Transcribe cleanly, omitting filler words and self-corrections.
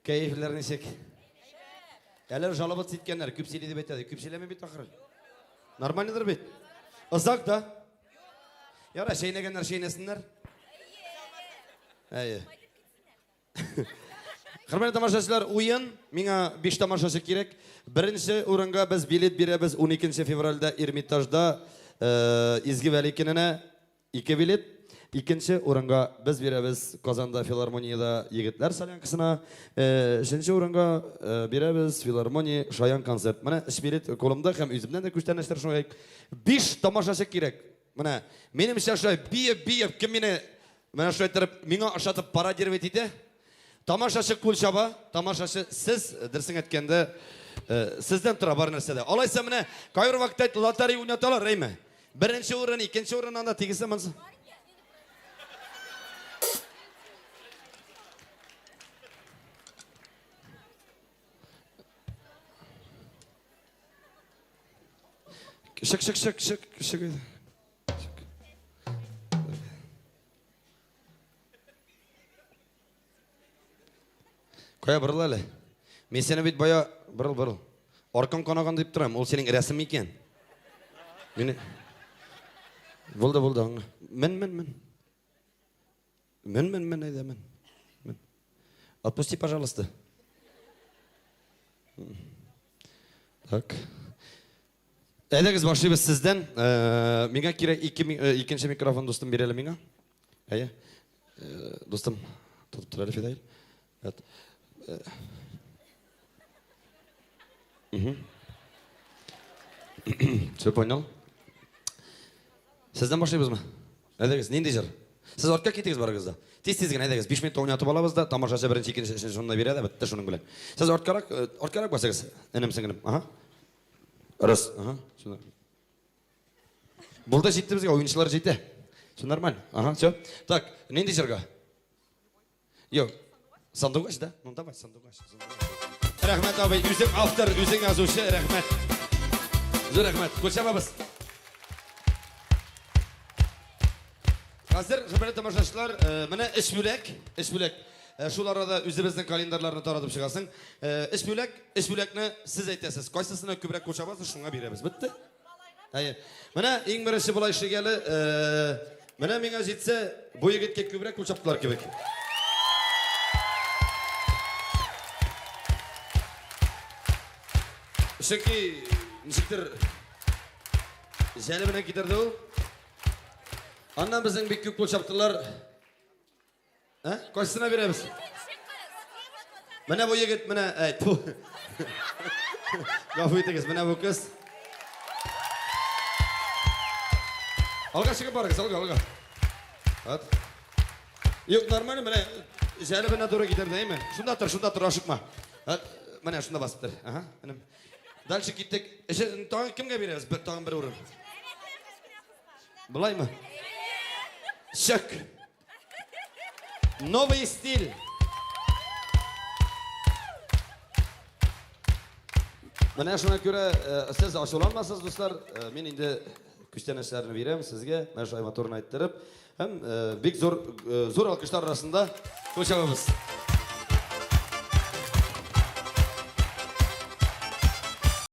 Кәефләр ничек? Әле жалобаться иткәннәр, күп сөйли дип әйтә. Күп сөйләми бит ахыры. Нормальныйдыр бит? Озак да? Яра, чәйнәгәннәр чәйнәсеннәр. Әйе. Хөрмәтле тамашачылар, уен. Миңа 5 тамашачы кирәк. Беренче урынга без билет бирәбез 12 февральдә Эрмитажда э, Изге Вәли көненә 2 билет. Икенче урынга без бирәбез Казанда филармониядә егетләр солянкасына. Э, өченче урынга э, бирәбез филармония шаян концерт. Менә өч билет кулымда һәм үземнән дә күчтәнәчләр шулай. 5 тамашачы кирәк. Менә минемчә шулай биеп-биеп кем мине менә шулай иттереп миңа ошатып пародировать итә. Тамашачы кул чаба, тамашачы сез, дөресен әйткәндә, э, сездән тора бар нәрсә дә. Алайса менә кайбер вакытта лотерея уйнаталар, әйме? Беренче урын, икенче урын анда тигесе монысы. Чык, чык, чык, чык, чык. Чык. Кая борыл әле? Мин сине бит бая борыл, борыл. Аркаң канаган дип торам. Ул синең рәсем икән. Мине Булды, булды. Мен, мен, мен. Мен, мен, мен, әйдә, мен. Мен. Отпусти, пожалуйста. Так. Әйдәгез, башлыйбыз сездән. Э, миңа кирәк ике, э, икенче микрофон, дустым, бир әле миңа. Әйе. Э, дустым, тотып тор әле, Фидаил. Вот. Угу. Все понял. Сездән башлыйбызмы? Әйдәгез, нинди җыр? Сез артка китегез барыгыз да. Тиз-тиз генә әйдәгез, 5 минут уйнатып алабыз да, тамашачы беренче, икенче, өченче шунда бирә дә, бетте шуның белән. Сез арткарак, арткарак басыгыз, энем, сеңелем. Ага. Раз, ага, шунда. Булды, җитте безгә, уенчылар җитә. Все нормально. Ага, все. Так, нинди җырга? Юк. Сандугач, да? Ну давай, сандугач. Рәхмәт абый, үзең автор, үзең язучы, рәхмәт. Зур рәхмәт. Кул чабабыз. Хәзер, хөрмәтле тамашачылар, э, менә өч бүләк, өч бүләк. Э, шул арада үзебезнең календарьларны таратып чыгасың. Э, өч бүләк, өч бүләкне сез әйтәсез. Кайсысына күбрәк кул чабасыз, шуңа бирәбез. Бетте? Әйе. Менә иң беренче болай эшлик әле. Менә миңа җитсә, бу егеткә күбрәк кул чаптылар кебек. Чөнки ничектер җәле белән китерде ул. Аннан безнең бик күп кул чаптылар. Ә? Кайсысына бирәбез? Менә бу егет, менә, әй, ту. Гафу итегез, менә бу кыз. Алга чыгып барыгыз, алга, алга. Вот. Юк, нормально, менә җәлебенә туры китерде, әйме? Шунда тор, шунда тор, ашыкма. Вот, менә шунда басып тор. Ага, энем. Дальше киттек. Эше, тагын кемгә бирәбез? Бер, тагын бер урын. Былаймы? Чык. Новый стиль. Менә шуңа күрә э, сез ачуланмасыз, дуслар. Э, мин инде күчтәнәчләрне бирәм сезгә. Менә шулай матурын әйттереп. Һәм э, бик зур зур алкышлар арасында кул чабабыз.